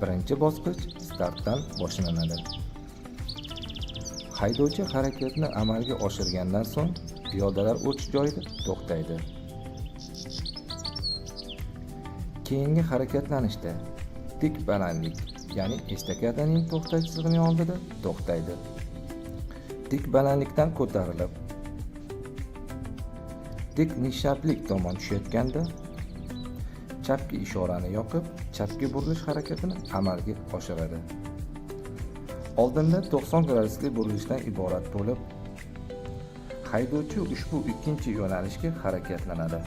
Birinchi bosqich startdan boshlanadi. Haydovchi harakatni amalga oshirgandan so'ng piyodalar o'tish joyida to'xtaydi. Keyingi harakatlanishda tik balandlik, ya'ni estakadaning to'xtash chizig'ining oldida to'xtaydi. Tik balandlikdan ko'tarilib, tik nishablik tomon tushayotganda chapki ishorani yoqib, chapga burilish harakatini amalga oshiradi. Oldinda 90 gradusli burilishdan iborat bo'lib, haydovchi ushbu ikkinchi yo'nalishga harakatlanadi.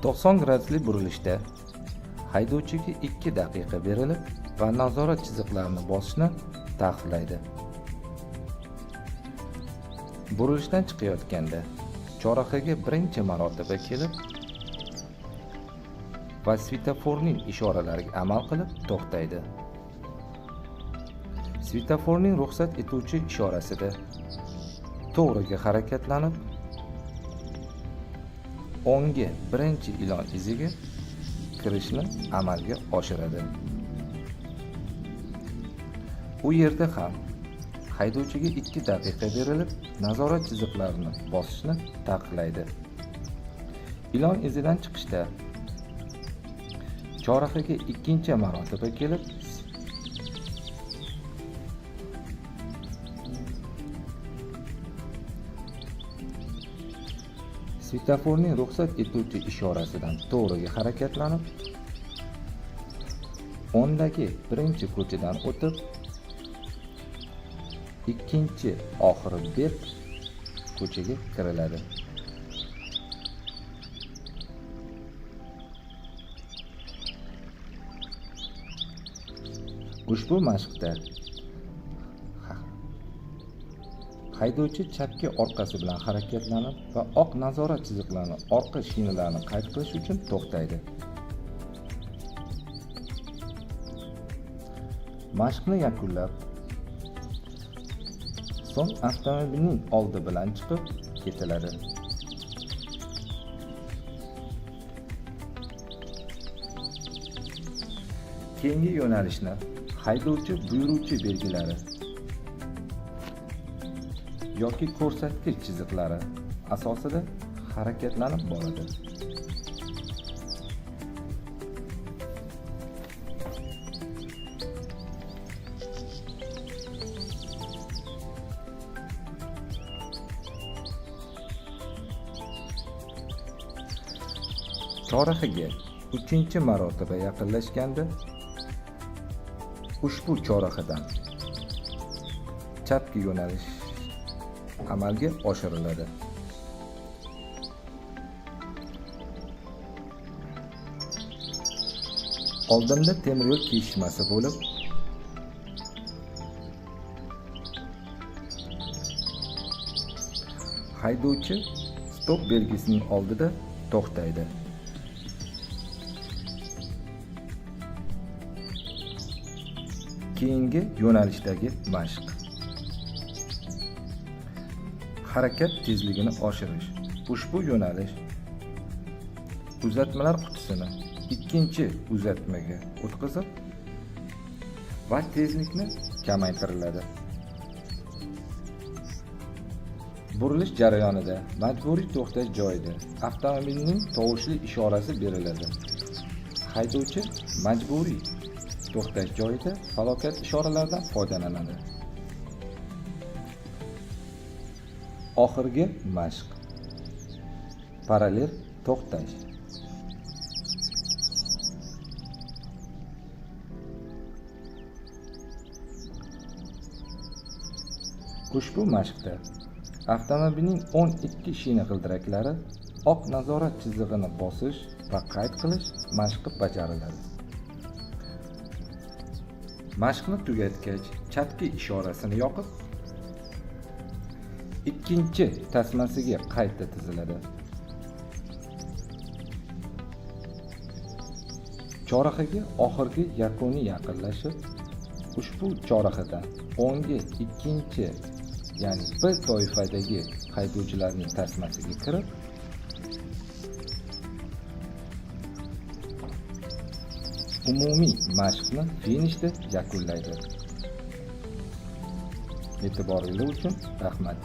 90 gradusli burilishda haydovchiga 2 daqiqa berilib va nazorat chiziqlarini bosishni taqiqlaydi. Burilishdan chiqayotganda chorrahaga birinchi marotaba kelib va svetoforning ishoralariga amal qilib to'xtaydi. Svetoforning ruxsat etuvchi ishorasida to'g'riga harakatlanib, o'ngga birinchi ilon iziga kirishni amalga oshiradi. U yerda ham haydovchiga 2 daqiqa berilib, nazorat chiziqlarini bosishni taqiqlaydi. Ilon izidan chiqishda chorrahaga ikkinchi marotaba kelib, svetoforning ruxsat etuvchi ishorasidan to'g'riga harakatlanib, o'ngdagi birinchi ko'chadan o'tib, ikkinchi oxiri bet ko'chaga kiriladi. Ushbu mashqda haydovchi chapga orqasi bilan harakatlanib va oq nazorat chiziqlarini orqa shinalarini qayd qilish uchun to'xtaydi. Mashqni yakunlab, so'ng avtomobilning oldi bilan chiqib ketiladi. Keyingi yo'nalishni haydovchi buyuruvchi belgilari yoki ko'rsatkich chiziqlari asosida harakatlanib boradi. Chorrahaga uchinchi marotaba yaqinlashganda ushbu chorrahadan chapga yo'nalish amalga oshiriladi. Oldinda temir yo'l kesishmasi bo'lib, haydovchi stop belgisining oldida to'xtaydi. Keyingi yo'nalishdagi mashq. Harakat tezligini oshirish. Ushbu yo'nalish uzatmalar qutisini ikkinchi uzatmaga o'tkazib va tezlikni kamaytiriladi. Burilish jarayonida majburiy to'xtash joyida avtomobilning tovushli ishorasi beriladi. Haydovchi majburiy to'xtash joyida falokat ishoralaridan foydalanadi. Oxirgi mashq. Parallel to'xtash. Ushbu mashqda avtomobilning 12 shina g'ildiraklari oq nazorat chizig'ini bosish va qayd qilish mashqi bajariladi. Mashqni tugatgach, chapki ishorasini yoqib, ikkinchi tasmasiga qayta tiziladi. Chorrahaga oxirgi yakuniy yaqinlashib, ushbu chorrahadan o'ngga ikkinchi, ya'ni B toifadagi haydovchilarning tasmasiga kirib, Umumiy mashqni finishda yakunlaydi. E'tiboringiz uchun rahmat.